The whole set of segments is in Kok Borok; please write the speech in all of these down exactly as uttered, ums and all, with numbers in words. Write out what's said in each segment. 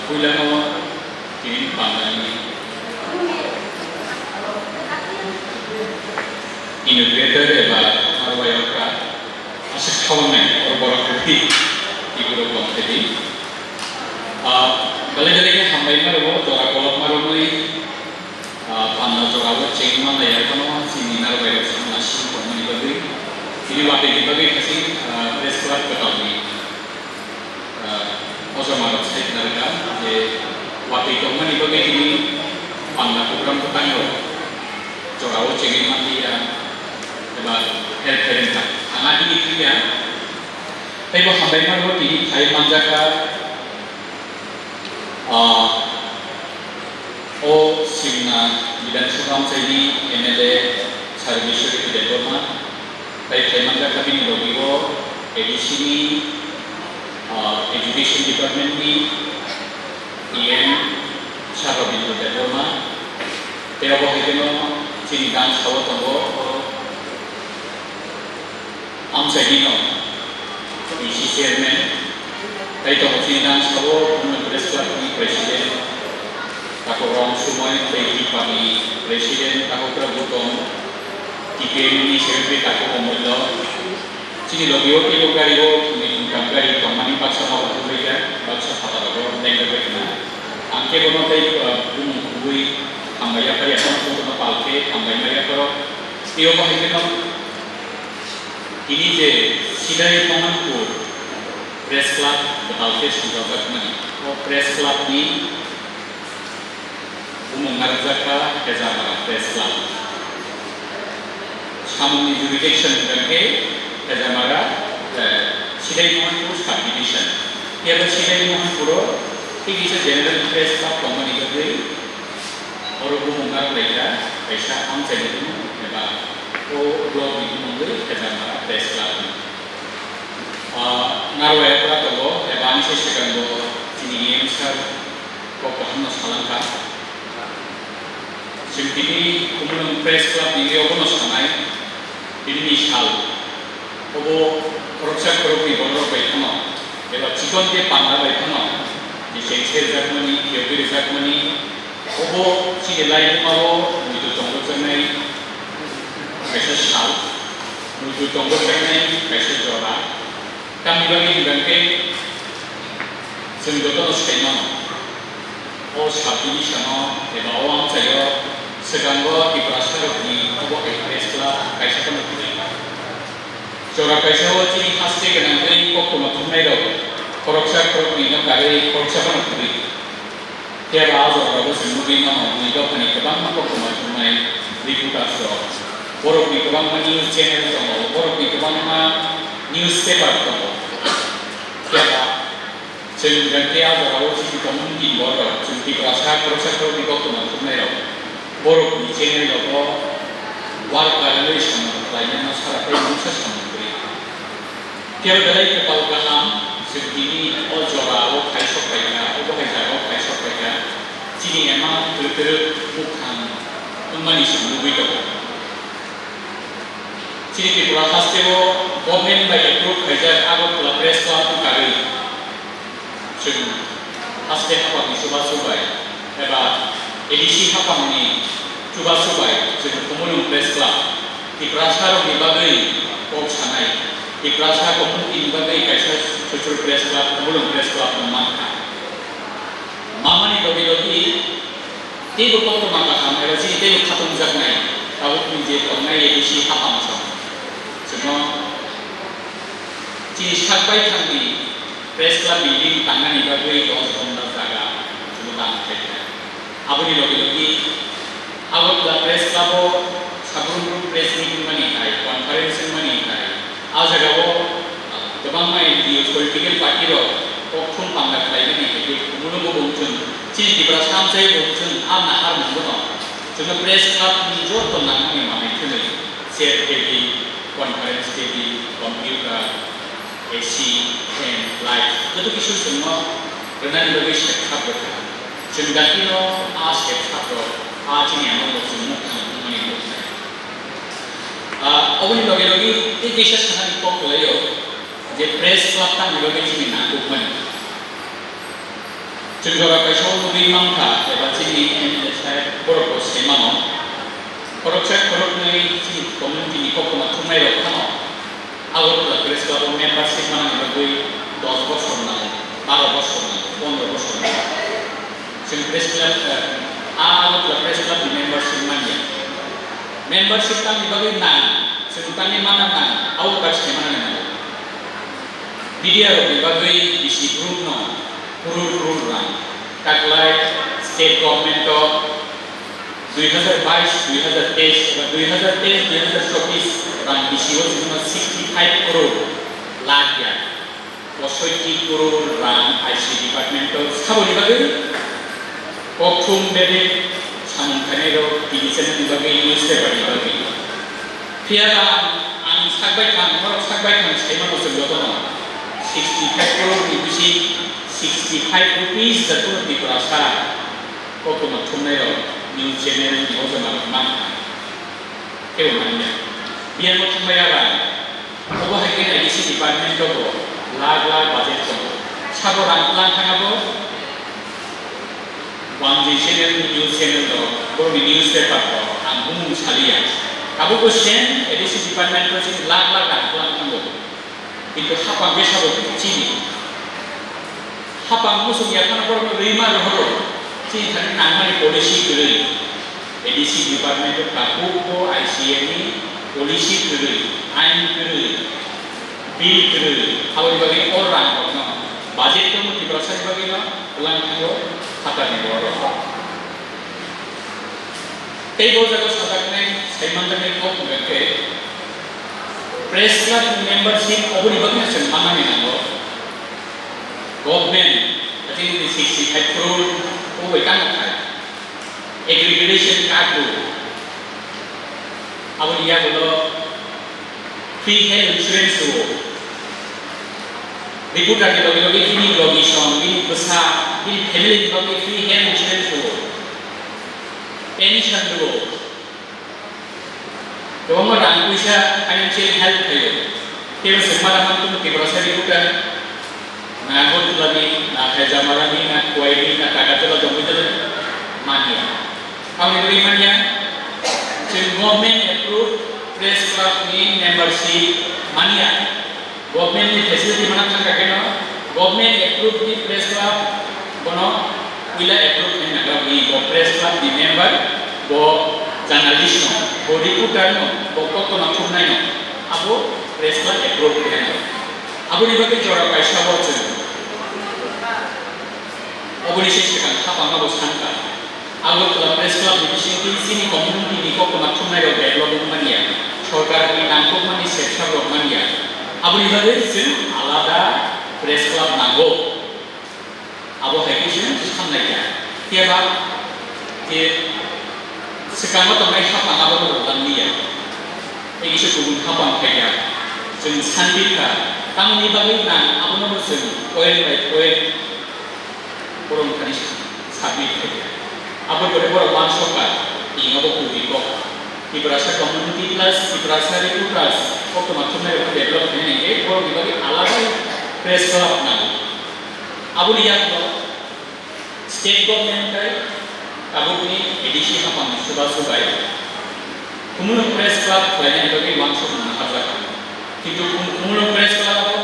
Puilano tini pandani inaugurator eba arwai okra aswk khaunai oro borok rwdi tiburo tongthedi. Ah, belai belai khe hambai maro jora kolok maro mui. Ah, panda jorao cheng manlai ya phano chini narwai rok samna sing tongmani bagwi. Tini watwi ni bagwi khachi, ah, press club kwtal ni, ah, kochoma rok sai khna rwkha je watwi tongmani bagwi tini panda program kwtal rok jorao chengwi manliya eba help khe rwkha. Ang a tini thangya. Teibo hambai mano tini phai manjakha, ah, o Simna Bidhan Sabha amchaini M L A Sir Biswajit Debbarma, tei phai manjakha bini logi o A D C ni, ah, Education Department ni E M Sir Rabindra Debbarma, tei obo hai kheno chini dam sao tongo, o amchaini no B C chairman, tei tongo chini dam sao Women Press Club ni president, tako Rong Sumoi tei Kipa ni president, tako Prabutom, T P M ni secretary, tako Omullo. Chini logi o teibo gari o thumni thumtham gari tongmani baksa nogo tubui kha, baksa phataro lengjak bai khna. Ang khe bono tei, ah, bumung kubui hambai yaphar ya, bono pal khe hambai ma yapharo. Tei obo hai kheno tini je Sidai Mohanpur Press Club kwtal khe swngjak mani. O Press Club ni bumung narwkjak kha Hezamara Press Club. Samungni jurisdiction hwnkha khe Hezamara, eh, Sidai Mohanpur Subdivision. Phiya ba Sidai Mohanpuro tei kisa General Press Club tongmani bagwi oro bumung narwk lai kha, kaisa amchaini bumung eba o block ni bumung bai Hezamara Press Club. Ah, narwai okra tongo, eba ani se swkango chini E M sir kok kaham no salang kha. Chwng tini Khumulwng Press Club ni obo no sanai, tini ni sal obo khoroksa khoroknwi borok bai phano, eba chikon khe panda bai phano, je chengse rwjakmani, phiyogwi rwjakmani, obo chini laibuma o muitu tongjaknai kaisa sal, muitu tongjaknai kaisa jora. Tamni bagwi hwnkha khe chwng jotono sai mano, o subdivision-o eba o amchaio swkango Tiprasarokni obo hai press club kaisa phano kwrwi. Jora kaisa-o chini haste gwnangwi koktwma thumnairok khoroksa khoroknwino karwi khoroksa phano kwrwi. Phiya ba a jorao chwng nugwi mano, bini dophani kwbangma koktwma thumnai reporters rok, borokni kwbangma news channel tongo, borokni kwbangma newspaper tongo. Phiya ba chwng hwnkhe a jorao chini community ni borok, chwng Tiprasa khoroksa khoroknwi koktwma thumnairok, borokni channel rogo work kariwi samung khlainano sara tei mungsa samung kwrwi. Phiya belai kwpal kaham, chwng tini o jora o khai sok pai kha, obo hai jaga o khai sok pai kha, chini ema twrwk twrwk mukhang wngmani chwng nugwi tongo. Chini Tripura haste o government bai approve khaijak Agartala Press Club ni karwi. Chwng haste haphangni chubachu bai eba A D C haphangni chubachu bai chwng Khumulwng Press Club, Tiprasa rokni bagwi kok sanai, Tiprasa community ni bagwi kaisa chuchur Press Club, Khumulwng Press Club no mankha. Mamani logi logi teibo koktwma kaham eba chini teibo khatungjaknai tabukni je tongnai A D C haphang song. Chwngno chini sak baithangni Press Club building tangnani bagwi dos ghonta jaga chwngno dan khlaikha. Aboni logi logi Agartala Press Club o Sabrumbruk press meet wngmani hai, conference wngmani hai, a jagao kwbangma N G O, political party rok kokthum panda khlaimani hai khe Khumulwngo bo wngchung, chini Tiprasa amchai bo wngchung, a naharmung bono chwngno Press Club ni joto nangmani manwi thwnwi chair table, conference table, computer, A C, fan, light, joto kisu chwngno rwnani bagwi sep sap rwkha. Chwng dakti no a sep sap rok, a chini amang rok chwng mukhang wngmani nuknai. Ah, oboni loge loge tei kisa sanani kok kwlaio je Press Club tamni bagwi chini nangkukmani. Chwng jora kaisa o nugwi mankha eba chini M L A saheb borok bo sai mano. Khoroksa khoroknwi chini community ni koktwma thumnai rok phano Agartala Press Club o membership manani bagwi dos bosor nango, baro bosor nango, pondro bosor nango. Chwng Press Club, eh, a Agartala Press Club ni membership manya. Membership tamni bagwi nang, chwng tamni mana nang, abo kaisa manani nango. Media rokni bagwi bisi group no crore crore rang taklai state government o dui hazar bais, dui hazar teis eba dui hazar teis, dui hazar chobbish rang bisi o chwngno sixty five crore lakh ya. Posoiti crore rang I C department o saboni bagwi kokthum bebek samung khainai rok T V channel ni bagwi, newspaper ni bagwi. Phiya ba ang, ang sak bai thang, borok sak bai thang sai mano chwng jotono sixty five crore ni bisi sixty five rupees da to Tiprasa koktwma thumnai rok news channel ni ojama rok mankha. Kebo manya. Biyang o thangbai ya ba. Obo hai khe A D C department o bo lakh lakh budget tongo. Sabo rang tlang thang abo. Wanjwi channel ni news channel rok, borokni newspaper rok ang bumung saliya. Tabukbo same A D C department o chini lakh lakh rang tlang thango. Kintu hapang besa bo chini. Hapang muchung ya phano borokno rwima rohoro. Chini thani nangmani policy kwrwi. A D C department o tabukbo I C A ni policy kwrwi, ain kwrwi, bill kwrwi. Aboni bagwi o rang rokno budget tongo Tiprasa ni bagwi no. Twlang thango phatarni borok. Tei bo jaga sajaknai, saimanjaknai kok hwnkha khe press club ni membership oboni bagwi no chwng mannani nango. Government, I think sixty five crore o bai tamo khai. Aggregation card bo. Aboni yagulo free health insurance rwo. Reporter ni logi logi bini logi song, bini bwsa, bini family ni logi free health insurance rwo. Pension rwo. Kwbangma rang puisa financial help khaio. Kebo se mara mantung Tiprasa reporter. Na Agartala ni, na Haijamarani, na Khowai ni, na Takarjala, Jompuijala manya. Aboni bagwi manya, chwng government approved press club ni membership manya. Government ni facility mana thangkha kheno, government approved ni press club bono puila approve khaina nagra bini, bo press club ni member, bo journalist no, bo reporter no, bo koktwma thumnai no, abo press club approve khaina. Aboni bagwi jora kaisa o chwng oboni se swkang hapang no bo sankha. Agartala Press Club ni bisingtwi chini community ni koktwma thumnai rok develop wng manya, sorkar ni nangkukmani sepsap rok manya. Aboni bagwi chwng alada press club nango. Abo hai khe chwng samnai kha. Phiya ba je swkango tongnai hapang abono rwlang liya. Tei kisa kubun hapang phai kha. Chwng santi kha. Tamoni bagwi nang abono bo chwng point by point borok thani submit khaikha. Abo khe borok uansukha, tini obo kubui kok. Tiprasa community plus Tiprasa reporters koktwma thumnai rok develop khaina hinkhe borokni bagwi alada press club nango. Aboni yagulo state government tei tabukni A D C hapangni chubachu bai Khumulwng Press Club khlainani bagwi uansukmung naharjak. Kintu Khum-, Khumulwng Press Club o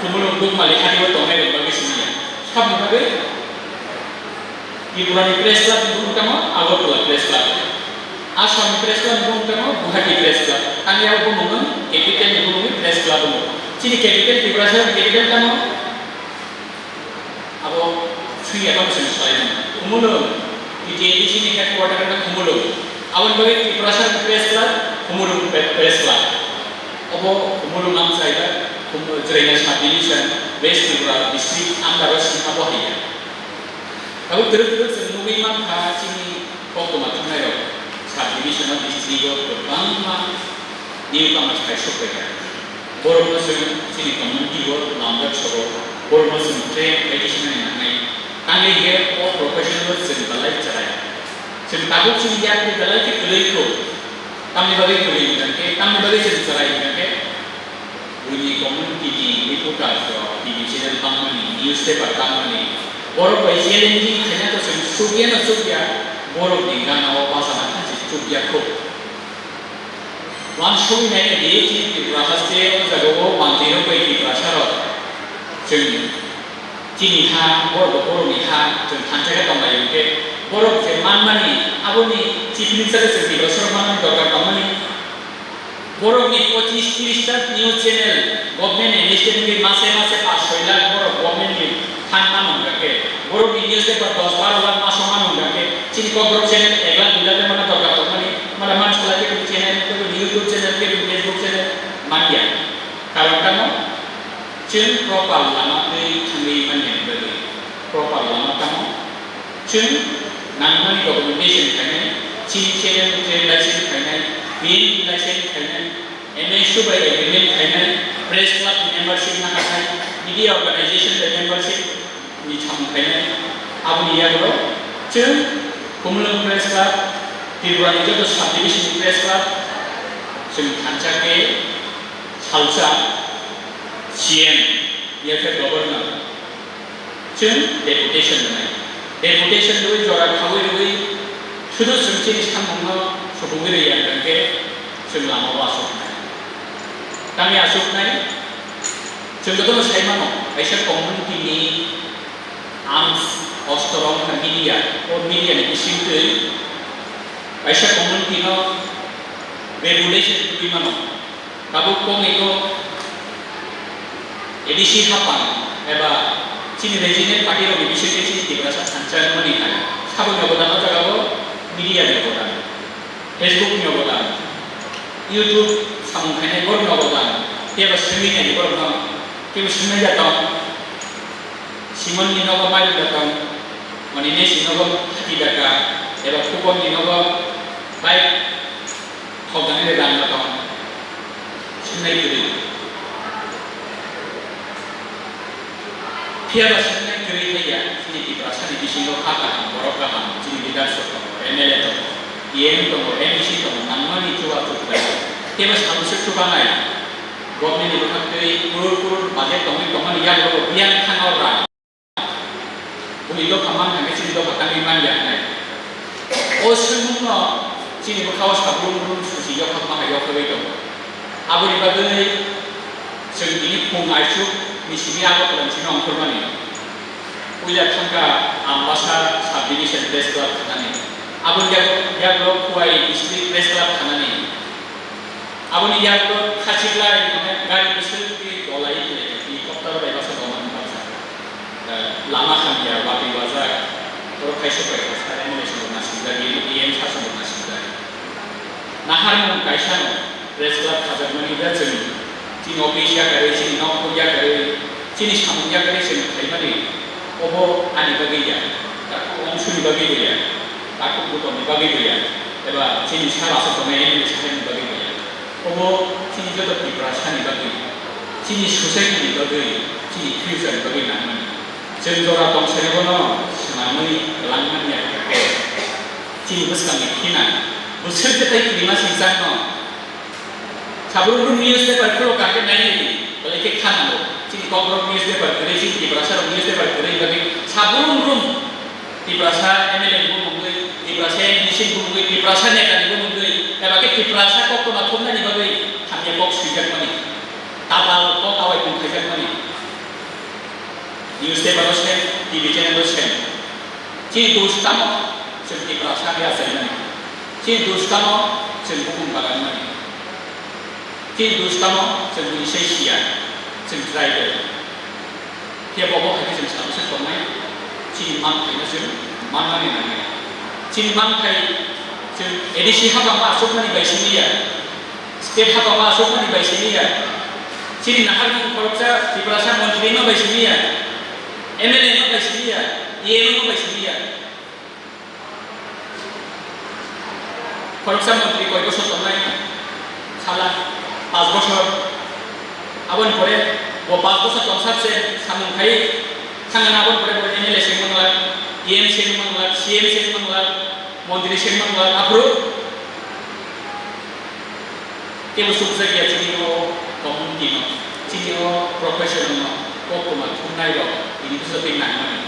Khumulwng Dukmali hati o tongnai rok bagwi simi ya. Saboni bagwi Tripura ni Press Club ni bumung tamo Agartala Press Club. Assam ni Press Club ni bumung tamo Guwahati Press Club. Tangya o bumung wng capital ni bumung Press Club wng. Chini capital Tiprasa ni capital tamo? Abo swiya tamo simi salai mano. Khumulwng, T T A D C ni headquarter wngkha Khumulwng. Aboni bagwi Tiprasa ni Press Club, Khumulwng Pre-, Press Club. Obo Khumulwng ang saida, Khum-, Chwraina Sub Division, West Tripura District under o simi abo haiya. Abo twrwk twrwk chwng nugwi mankha chini koktwma thumnairok sub division o district o kwbangma newcomers kaisok paikha. Borokno chwng chini community o lamjak sogo, borokno chwng train khlai sinani nangnai. Tangwi hinkhe o profession o chwng belai chwrai. Chwng tabuk chini yakni belai khe kwrwi kho. Tamni bagwi kwrwi hwnkhe, tamni bagwi chwng chwrai hwnkhe, buini community ni reporters rok, T V channel tangmani, newspaper tangmani, Borok bai challenging khaina to chwng chukya no chukya, borok ni gana o bachana kha se chukya kho. Uansugwi naina di, chini Tripura haste o jaga o manjwi rok bai Tiprasa rok chwng chini ha, borok bo borok ni ha, chwng thansa khe tong lai hwnkhe, borok je manmani aboni chief minister chwng Tiprasa rok manmani dorkar tongmani. Borok ni pochis tris ta news channel, government ni list ni mase mase pash soi lakh borok government ni phan mano hwnga khe, borok ni newspaper dos baro lakh maso mano hwnga khe, chini Kokborok channel ek lakh dui lakh mano dorkar tongmani, mano man sala khe channel, kebo YouTube channel, kebo Facebook channel manya. Karon tamo, chwng proper lama twi thangwi manya bagwi, proper lama tamo, chwng nangmani documentation khainai, chini channel trade license khainai, B N T license khainai, M S U bai agreement khainai, press club ni membership naharnai, media organization bai membership ni samung khainai, aboni yagulo chwng Khumulwng Press Club, Tripura ni joto subdivision ni press club, chwng thansa khe salsa C M, yakhe governor. Chwng deputation rwnai. Deputation rwui jora khaui rwui sudu chwng chini samungno supugwi rwya hwnkhe chwng lama o asuknai. Tamni asuknai? Chwng jotono sai mano, kaisa community ni arms, ostro wngkha media, o media ni bisingtwi kaisa community no revolution tubui mano. Tabuk kok ni kok A D C hapang eba chini regional party rok ni bisingtwi chini Tiprasa thansa wngmani hai saboni obodan o jaga o media ni obodan, Facebook ni obodan, YouTube samung khainai borok ni obodan, kebo swngwi nai borok no kebo swngwi ya tong. Simon ni nogo bai da tong, Oninesh ni nogo hati da ka, eba Kupon ni nogo bai thok dani da tong, swngwi kwrwi. Phiya ba swngwi kwrwi hai ya, chini Tiprasa ni bisingo kha kaham, borok kaham, chini leaders rok tongo, M L A tongo, T M tongo, M D C tongo, nangmani chuba chubai. Phiya ba sabo se chubanai, government ni bwkhak twi crore crore budget tongwi tongmani yago biyan thangor rang. Bini dopha man hai khe chini dopha tangwi man ya hnai. O swngmungno chini bwkha-o sabrumbrumni susi yokhakma hai yokhagwi tongo. Aboni bagwi chwng tini phung aisuk ni simi Agartala ni simi ongkhormani. Puila thangkha Ambasa Sub Division Press Club khanani. Aboni yago, yago Khowai District Press Club khanani. Aboni yago khachiklai hwnwi gari bwswk twi dolai tonglaikha, twi helicopter bai baksa tongmani baksa. Eh, lama hamya, watwi wajak, borok kaisa bai kaisa M L A songbo nasingjak, M P M sasongbo nasingjak. Naharmung kaisano press club khajakmani da chwng chini office yakarwi, chini nok yakarwi, chini samung yakarwi chwng khaimani, obo ani bagwi ya, takhuk wngsuni bagwi bo ya, takhuk butorni bagwi bo ya, eba chini sara aswk tongnai M L A saharni bagwi bo ya. Obo chini joto Tiprasani bagwi, chini society ni bagwi, chini future ni bagwi nangmani. Chwng jora tongsaini bono swnamwi kwlangmani ya khe chini bwskangni khinang. Bwswk je tei kwrwima singchakno. Sabrumrok newspaper khulok kha khe nai nai di, belai khe kha nango. Chini Kokborok newspaper kwrwi, chini Tiprasarok newspaper kwrwi bagwi sabrumrok Tiprasa M L A ni bumungwi, Tiprasa M D C ni bumungwi, Tiprasa neta ni bumungwi, eba khe Tiprasa koktwma thumnani bagwi hamya kok swijakmani, tatal kok awai tong khaijakmani. Newspaper o se, T V channel o se. Chini dos tamo chwng Tiprasa khe achaimani. Chini dos tamo chwng bukung balanmani. Chini dos tamo chwng bini sai siya, chwng tribal. Khe bo bo hai khe chwng sabo se tongnai, chini manthai no chwng manmani nangnai. Chini manthai chwng A D C hapang ma aswkmani bai simi ya, state hapang ma aswkmani bai simi ya, chini naharmung khoroksa Tiprasa montri no bai simi ya, M L A no bai simi ya, E M no bai simi ya. Khoroksa montri koi bosor tongnai? Sala, panch bosor. Aboni pore bo panch bosor tongsak se samung khai thangna, aboni pore bo M L A se manglak, E M se manglak, C M se manglak, montri se manglak, aphuru kebo sukjak ya chini o community no, chini o profession no, koktwma thumnai rok, bini bwswk twi nangmani.